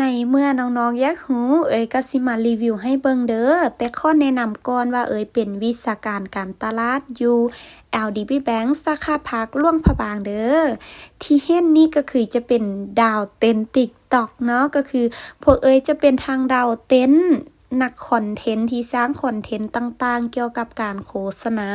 ໃນເມື່ອນ້ອງໆຢາກຮູ້ ເອີຍກໍຊິມາຣີວິວໃຫ້ເບິ່ງເດີ້. ແຕ່ຂໍແນະນຳກ່ອນວ່າເອີຍເປັນວິຊາການການຕະຫຼາດຢູ່ ແອລດີບີ Bank ສາຂາພາກຫຼວງພະບາງເດີ້. ທີ່ເຫັນນີ້ກໍຄືຈະເປັນດາວເຕັ້ນ TikTok ເນາະ, ກໍຄືພວກເອີຍຈະເປັນທັງດາວເຕັ້ນ ນັກຄອນເທັນທີ່ສ້າງຄອນເທັນຕ່າງໆກ່ຽວກັບການໂຄສະນາ.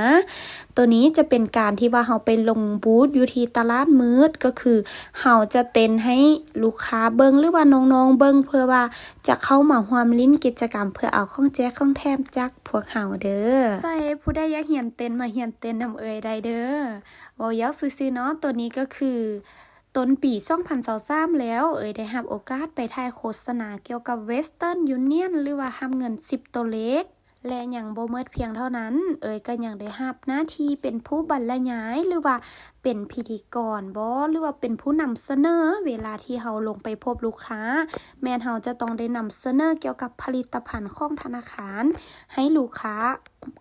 ໂຕນີ້ຈະເປັນການທີ່ວ່າເຮົາໄປລົງບູດຢູ່ທີ່ຕະຫຼາດມືດ, ກໍຄືເຮົາຈະເຕັ້ນໃຫ້ລູກຄ້າເບິ່ງ ຫຼືວ່ານ້ອງໆເບິ່ງ ເພື່ອວ່າຈະເຂົ້າມາຮ່ວມຫຼິ້ນກິດຈະກຳ ເພື່ອເອົາຂອງແຈກຂອງແຖມຈາກພວກເຮົາເດີ້. ໃສ່ຜູ້ໃດຢາກຮຽນເຕັ້ນ ມາຮຽນເຕັ້ນນຳເອີຍໄດ້ເດີ້. ເວົ້າຢອກຊື່ໆເນາະ, ໂຕນີ້ກໍຄື ຕົ້ນປີສອງພັນຊາວສາມແລ້ວ ເອີຍໄດ້ຮັບໂອກາດໄປຖ່າຍໂຄສະນາກ່ຽວກັບ Western Union ຫຼືວ່າຮັບເງິນສິບໂຕເລກ ແລະ ຍັງບໍ່ໝົດພຽງເທົ່ານັ້ນ, ເອີຍກໍຍັງໄດ້ຮັບໜ້າທີ່ເປັນຜູ້ບັນລະຍາຍ ຫຼືວ່າເປັນພິທີກອນບໍ ຫຼືວ່າເປັນຜູ້ນຳສະເໜີ ເວລາທີ່ເຮົາລົງໄປພົບລູກຄ້າ, ແມ່ນເຮົາຈະຕ້ອງໄດ້ນຳສະເໜີກ່ຽວກັບຜະລິດຕະພັນຂອງທະນາຄານໃຫ້ລູກຄ້າ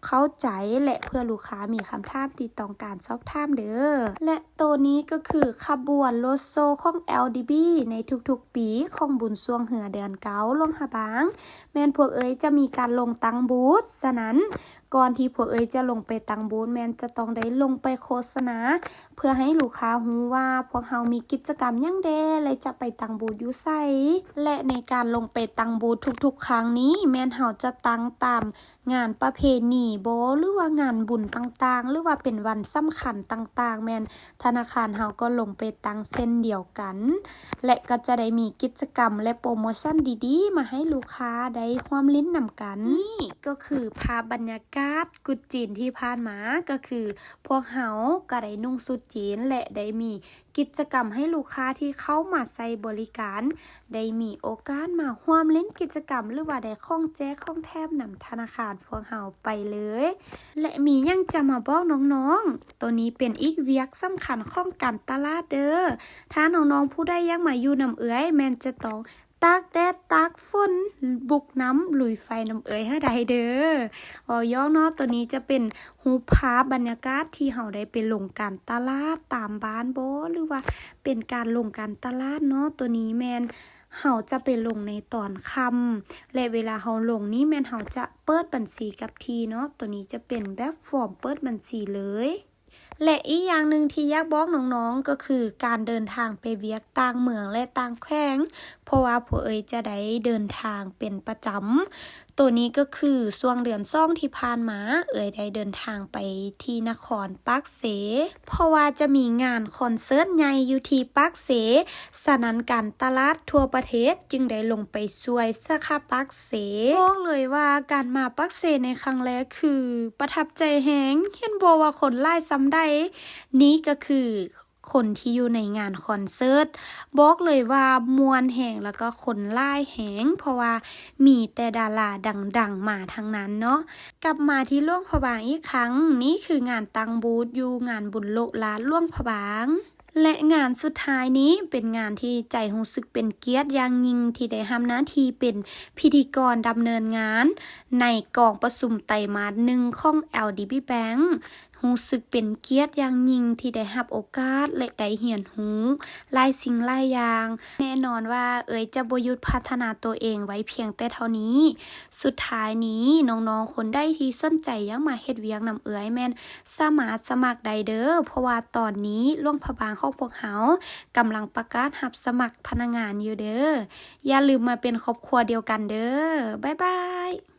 ເຂົ້າໃຈ ແລະ ເພື່ອລູກຄ້າມີຄຳຖາມທີ່ຕ້ອງການສອບຖາມເດີ້. ແລະ ໂຕນີ້ກໍຄືຂະບວນລົດໂຊຂອງ ແອລດີບີ ໃນທຸກໆປີຂອງບຸນຊ່ວງເຮືອເດືອນເກົ້າ ຫຼວງພະບາງ, ແມ່ນພວກເອີຍຈະມີການລົງຕັ້ງບູດ. ສະນັ້ນ ກ່ອນທີ່ພວກເອີຍຈະລົງໄປຕັ້ງບູດ ແມ່ນຈະຕ້ອງໄດ້ລົງໄປໂຄສະນາ ເພື່ອໃຫ້ລູກຄ້າຮູ້ວ່າພວກເຮົາມີກິດຈະກຳຫຍັງແດ່ ແລະ ຈະໄປຕັ້ງບູດຢູ່ໃສ. ແລະ ໃນການລົງໄປຕັ້ງບູດທຸກໆຄັ້ງນີ້ ແມ່ນເຮົາຈະຕັ້ງຕາມ ງານປະເພນີບໍ ຫຼືວ່າງານບຸນຕ່າງໆ ຫຼືວ່າເປັນວັນສຳຄັນຕ່າງໆ ແມ່ນທະນາຄານເຮົາກໍລົງໄປຕັ້ງເຊັ່ນດຽວກັນ ແລະ ກໍຈະໄດ້ມີກິດຈະກຳ ແລະ ໂປຣໂມຊັນດີໆ ມາໃຫ້ລູກຄ້າໄດ້ຮ່ວມຫຼິ້ນນຳກັນ. ນີ້ກໍຄືພາບບັນຍາກາດກຸດຈີນທີ່ຜ່ານມາ, ກໍຄືພວກເຮົາກໍໄດ້ນຸ່ງຊຸດຈີນ ແລະ ໄດ້ມີ ກິດຈະກຳໃຫ້ລູກຄ້າທີ່ເຂົ້າມາໃຊ້ບໍລິການ ໄດ້ມີໂອກາດມາຮ່ວມຫຼິ້ນກິດຈະກຳ ຫຼືວ່າໄດ້ຂອງແຈກຂອງແຖມນຳທະນາຄານພວກເຮົາໄປເລີຍ. ແລະ ມີຫຍັງຈະມາບອກນ້ອງໆ, ໂຕນີ້ເປັນອີກວຽກສຳຄັນຂອງການຕະຫຼາດເດີ້. ຖ້ານ້ອງໆຜູ້ໃດຢາກມາຢູ່ນຳເອື້ອຍ ແມ່ນຈະຕ້ອງ ຕາກແດດຕາກຝົນ ບຸກນ້ຳລຸຍໄຟນຳເອື້ອຍໃຫ້ໄດ້ເດີ້. ເວົ້າຢອກເນາະ, ໂຕນີ້ຈະເປັນຮູບພາບບັນຍາກາດທີ່ເຮົາໄດ້ໄປລົງການຕະຫຼາດຕາມບ້ານບໍ ຫຼືວ່າເປັນການລົງການຕະຫຼາດເນາະ. ໂຕນີ້ແມ່ນເຮົາຈະໄປລົງໃນຕອນຄ່ຳ ແລະ ເວລາເຮົາລົງນີ້ແມ່ນເຮົາຈະເປີດບັນຊີກັບທີ່ເນາະ. ໂຕນີ້ຈະເປັນແບບຟອມເປີດບັນຊີເລີຍ. ແລະ ອີກຢ່າງໜຶ່ງທີ່ຢາກບອກນ້ອງໆ ກໍຄືການເດີນທາງໄປວຽກຕ່າງເມືອງ ແລະ ຕ່າງແຂວງ, ເພາະວ່າພວກເອີຍຈະໄດ້ເດີນທາງເປັນປະຈຳ. ໂຕນີ້ກໍຄືຊ່ວງເດືອນສອງທີ່ຜ່ານມາ ເອີຍໄດ້ເດີນທາງໄປທີ່ນະຄອນປາກເຊ, ເພາະວ່າຈະມີງານຄອນເສີດໃຫຍ່ຢູ່ທີ່ປາກເຊ, ສະນັ້ນການຕະຫຼາດທົ່ວປະເທດຈຶ່ງໄດ້ລົງໄປຊ່ວຍສາຂາປາກ ເຊ. ບອກເລີຍວ່າການມາປາກເຊໃນຄັ້ງແລກຄືປະທັບໃຈແຮງ, ເຫັນບໍ່ວ່າຄົນຫຼາຍສ່ຳໃດ. ນີ້ກໍຄືຄົນທີ່ຢູ່ໃນງານຄອນເສີດ, ບອກເລີຍວ່າມ່ວນແຮງ ແລ້ວກໍຄົນຫຼາຍແຮງ ເພາະວ່າມີແຕ່ດາລາດັງໆມາທັງນັ້ນເນາະ. ກັບມາທີ່ຫຼວງພະບາງອີກຄັ້ງ, ນີ້ຄືງານຕັ້ງບູດຢູ່ງານບຸນໂລະລາດຫຼວງພະບາງ. ແລະ ງານສຸດທ້າຍນີ້ເປັນງານທີ່ໃຈຮູ້ສຶກເປັນກຽດຢ່າງຍິ່ງທີ່ໄດ້ຮັບໜ້າທີ່ເປັນພິທີກອນດຳເນີນງານໃນກອງປະຊຸມໄຕມາດໜຶ່ງຂອງ ແອລດີບີ Bank. ຮູ້ສຶກເປັນກຽດຢ່າງຍິ່ງທີ່ໄດ້ຮັບໂອກາດ ແລະ ໄດ້ຮຽນຮູ້ຫຼາຍສິ່ງຫຼາຍຢ່າງ. ແນ່ນອນວ່າເອີຍຈະບໍ່ຢຸດພັດທະນາຕົວເອງໄວ້ພຽງແຕ່ເທົ່ານີ້. ສຸດທ້າຍນີ້ ນ້ອງໆຄົນໃດທີ່ສົນໃຈຢາກມາເຮັດວຽກນຳເອື້ອຍ ແມ່ນ ສາມາດສະໝັກໄດ້ເດີ້, ເພາະວ່າຕອນນີ້ຫຼວງພະບາງຂອງພວກເຮົາກຳລັງປະກາດຮັບສະໝັກພະນັກງານຢູ່ເດີ້. ຢ່າລືມມາເປັນຄອບຄົວດຽວກັນເດີ້. ບາຍບາຍ.